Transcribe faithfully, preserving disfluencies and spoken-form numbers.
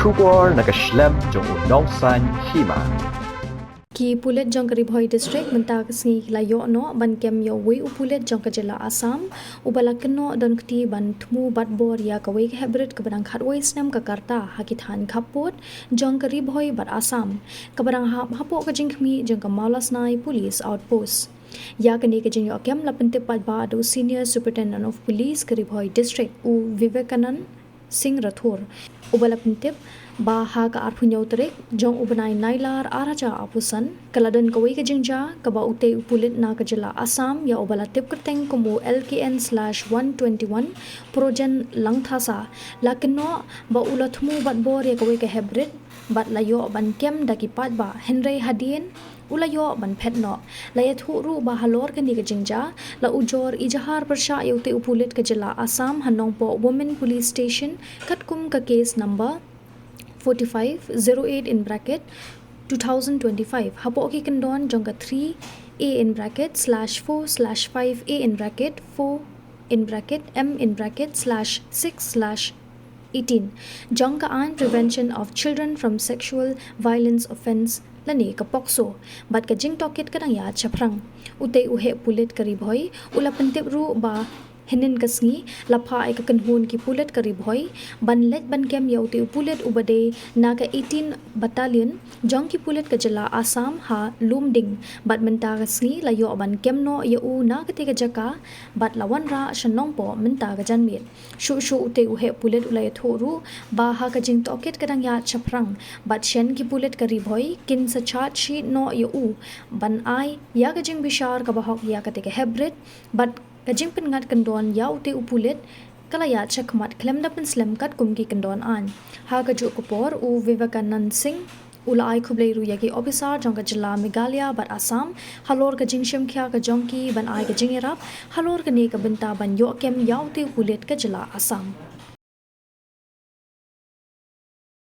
Khubor na ka shlem jong u nongsan hima. Ki pulit jong ka Ri Bhoi District mynta ka sngi ki la ïoh noh ban kem ïa uwei u pulit jong ka jylla Assam uba la kynnoh don kti ban thmu batbor ïa kawei ka hepbrit kaba dang khatwei snem ka rta ha ki thaiñ khappud jong ka Ri Bhoi bad Assam, kaba dang hap hapoh ka jingkhmih jong ka Mawlasnai Police Outpost. Ïa kane ka jingïoh kem la pyntip paidbah da u Senior Superintendent of Police ka Ri Bhoi District, u Vivekanand Singh Rathore, uba la pyntip ba ha ka arphew hynñiew tarik jong u bnai Nailar ar hajar arphew san ka la don kawei ka jingjia kaba utei u pulit na ka jylla Assam ïa uba la tip kyrteng kum u L K N slash one twenty one Projen Langthasa la kynnoh ba u la thmu batbor ïa kawei ka hepbrit bad la ïoh ban kem da ki paidbah, hynrei hadien u la ïoh ban phet noh. La ïathuh ruh ba halor kane ka jingjia la ujor ijahar pyrshah ïa utei u pulit ka jylla Assam ha Nongpoh Women Police Station katkum ka case number forty five zero eight in bracket two thousand twenty five hapoh ki kyndon jong ka three A in bracket slash four slash five A in bracket four in bracket M in bracket slash six slash eighteen jong ka aiñ Prevention of Children from Sexual Violence Offence lane ka POCSO, bad ka jingtohkit ka dang ïaid shaphrang. Utei u heh pulit ka Ri Bhoi u la pyntip ruh ba hynnin ka sngi la phah ïa ka kynhun ki pulit ka Ri Bhoi ban leit ban kem ïa utei u pulit uba dei na ka eighteen Battalion jong ki pulit ka jylla Assam ha Lumding, bad mynta ka sngi la ïoh ban kem noh ïa u na katei ka jaka bad la wanrah sha Nongpoh mynta ka janmiet. Shuh shuh utei u heh pulit u la ïathuh ruh ba ha ka jingtohkit ka dang ïaid shaphrang bad shen ki pulit ka Ri Bhoi kin sa charge sheet noh ïa u ban ai ïa ka jingbishar kaba hok ïa katei ka hepbrit, bad ka jingpynngat kyndon ïa utei u pulit ka la ïaid shakhmat khlem da pynslem katkum ki kyndon aiñ. Ha kajuh ka por u Vivekanand Singh u la ai khublei ruh ïa ki ophisar jong ka jylla Meghalaya bad Assam halor ka jingshim khia ka jong ki ban ai ka jingïarap halor kane ka bynta ban ïoh kem ïa utei u pulit ka jylla Assam.